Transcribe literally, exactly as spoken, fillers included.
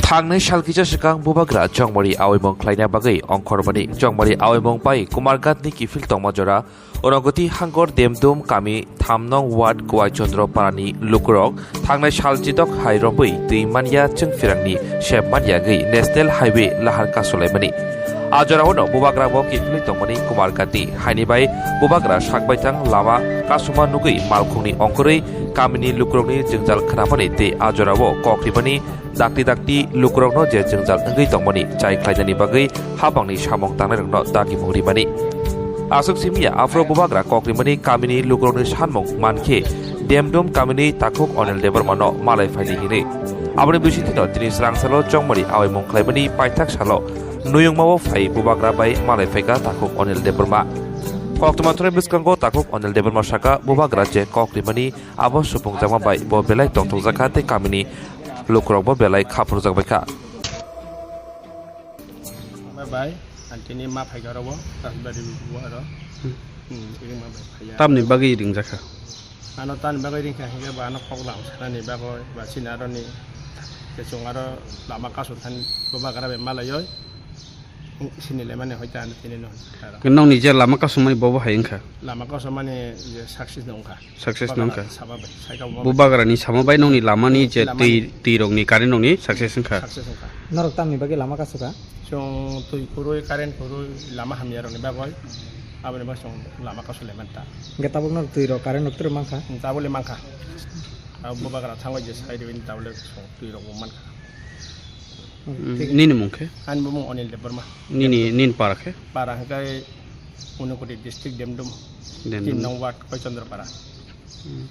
Thangnai sal kisa swkang bubagra chongmari aoimung khlaina bagwi ongkhormani chongmari aoimung bai Kumarghatni kiphil tongma jora Unagoti Hangor Demdum kami tham nong ward Kuwai Chandra parani lukurok thangnai sal chidok hai robwi twi manya chwng phirangni sep manya gwi National Highway lahar kasulaimani. A jorao no bubagra bo kiphilwi tongmani Kumarghatni haini bai bubagra sakbaithang lama kasuma nugwi malkhungni ongkhorwi kamini lukurokni jwngjal khnamani tei a jorao kok ribani dakti dakti lukurokno je jwngjal wngwi tongmani chai khlainani bagwi habangni samung tangnairokno dagimung rimani. Aswk simiya aphuru bubagra kok rimani kamini lukurokni sanmung mankhe Demdum kamini takhuk Anil Debbarmano malai phaidi hinwi. Aboni bisingtwino tini swrangsalo chongmari aoimung khlaimani paithak salo nuyungmao phai bubagra bai malai phaikha takhuk Anil Debbarma. Koktwma thani bwskango takhuk Anil Debbarma saka bubagra je kok rimani abo supungjakma bai bo belai tongthokjakha tei kamini lukurokbo belai khapurjak bai kha. Bye bye. Ang tini ma phaikha oro bo, Rajbari bo oro. Hmm. Hmm, ini ma bai phaiya. Tamni bagwi ringjakha? Ano tamni bagwi ringkha hinkhe ba ano kok lam sanani bagwi ba chini aroni je chwng aro lama kasuk thani bubagra bai malaioi. Sini lemani hoita ano tini no. Nokni je lama kasumani bobo hai wngkha? Lama kasumani je success no wngkha. Success no wngkha. Bubagra sama bai, saika bo bubagrani sama bai nokni lamani je twi, twi rokni current rokni success wngkha. Success wngkha. Norok tamni bagwi lama kasuka? Chwng twi kwrwi, current kwrwi, lama hamya rokni bagwi. Aboni bagwi chwng lama kasu lemanta. Hingke tabuk norok twi rok, current rok twrwk mankha? Tabuk le mankha. Abo bubagra thangwi je sai rwini tabuk le chwng twi rok bo mankha. Hmm, nini mung khe? Ani bumung Anil Debbarma. Nini, nini para khe? Para hwnkhe Unakoti district, Demdum. Demdum. Tin nong ward, Koichandrapara. Hmm.